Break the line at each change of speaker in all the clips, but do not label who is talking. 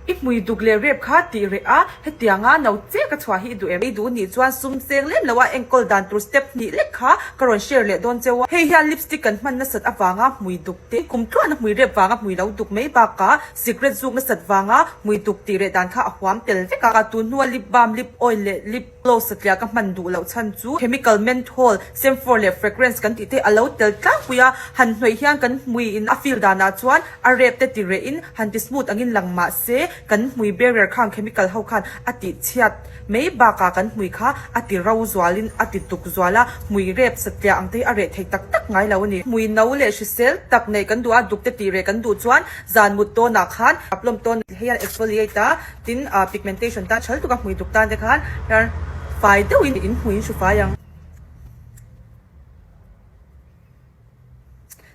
I hmui duk leh rep kha tih reh a, hetianga no che ka chhuah hi i duh em? I duh nih chuan sum cheng lem lo a enkawl dan tur step hnih lek kha ka rawn share leh dawn cheu a. Hei hian lipstick kan hman nasat avanga hmui duk te, kum tluan a hmui rep vanga hmui lo duk mai bakah cigarette zuk nasat vanga hmui duk tih reh dan kha a huam tel vek a. Tun hnua lip balm, lip oil leh lip gloss satliah ka hman duh loh chhan chu chemical menthol, camphor leh fragrance kan tih te a lo tel tlangpui a, han hnawih hian kan hmui in a feel danah chuan A rep te ti reh in han ti smooth angin lang mah se kan hmui barrier khang chemical ho khan a tih chhiat mai bakah kan hmui kha a ti ro zual in a ti tuk zual a, hmui rep satliah ang te hi a reh thei tak tak ngai lo a ni. Hmui no leh hrisel tak neih kan duh a, duk te tih reh kan duh chuan zan mut tawnah khan a plawm tawn hei hian exfoliate a, tin pigmentation tan thal tuk a hmui duk tan te khan fai deuhin in hmui in hru fai ang.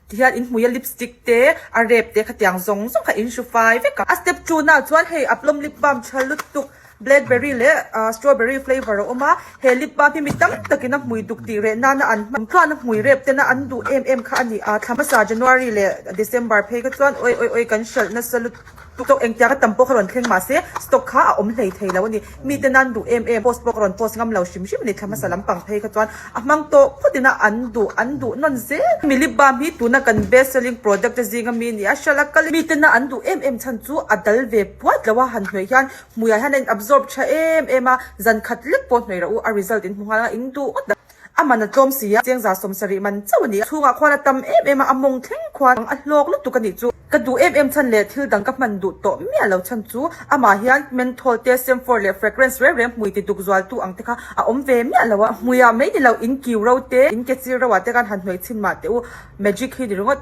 Tihian in hmuia lipstick te a rep te khatiang zawng zawng kha in hru fai vek a. A step two na chuan hei a plum lip balm tha lutuk blackberry leh strawberry flavour a awm a. He lip balm hi mi tam takin a hmui duk tih reh nana an hman tluan a hmui rep tena an duh em em kha a ni a. Thla hmasa January leh December phei kha chuan oi oi oi kan hralh nasa lutuk. Stock engtiang a tam pawh kha rawn thleng mahse stock kha a awm hlei thei lo a ni. Mite nan duh em em post pawh ka rawn post ngam lo hrim hrim a ni. Thla hmasa lampang phei kha chuan a hmang tawh phawt ina an duh an duh nawn zel. Mi lip balm hi tuna kan best selling product te zinga mi a ni a, hralh a kal mite na an duh em em chhan chu a dal ve puat lo a, han hnawih hian hmuiah hian a in absorb tha em em a, zan khat lek pawh hnawih rawh u a result in hmu nghal a, in duh ngawt ang. A man a tlawm si a, chengza 70 man chauh a ni a, chhungah khuan a tam em em a, a mawng thleng khuan a hlawk lutuk a nih chu. Ka duh em em chhan leh thil dang ka hman duh tawh miah lo chhan chu amah hian menthol te, camphor leh fragrance reng reng hmui ti duk zualtu ang te kha a awm ve miah lo a, hmuiah mai ni lo in kiu ro te, in ke chil ro ah te khan han hnawih chhin mah teh u, magic hi ni ringawt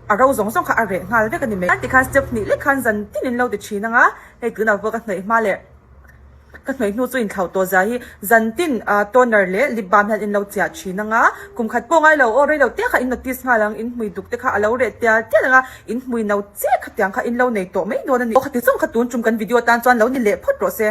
a ro zawng zawng kha a reh nghal vek a ni mai. Tikhan step hnih lek khan zan tin in lo ti thin ang a, hei tunah pawh ka hnawih hma leh. Ka hnawih hnu chu inthlauh tawh zia hi zantin toner leh lip balm hian in lo chiah thin ang a, kum khat pawh ngai lo aw rei lo te kha in notice nghal ang, in hmui duk te kha a lo reh tial tial ang a, in hmui no che khatiang kha in lo nei tawh mai dawn a ni. Aw khati zawng kha tun tum kan video tan chuan lo ni leh phawt rawh se.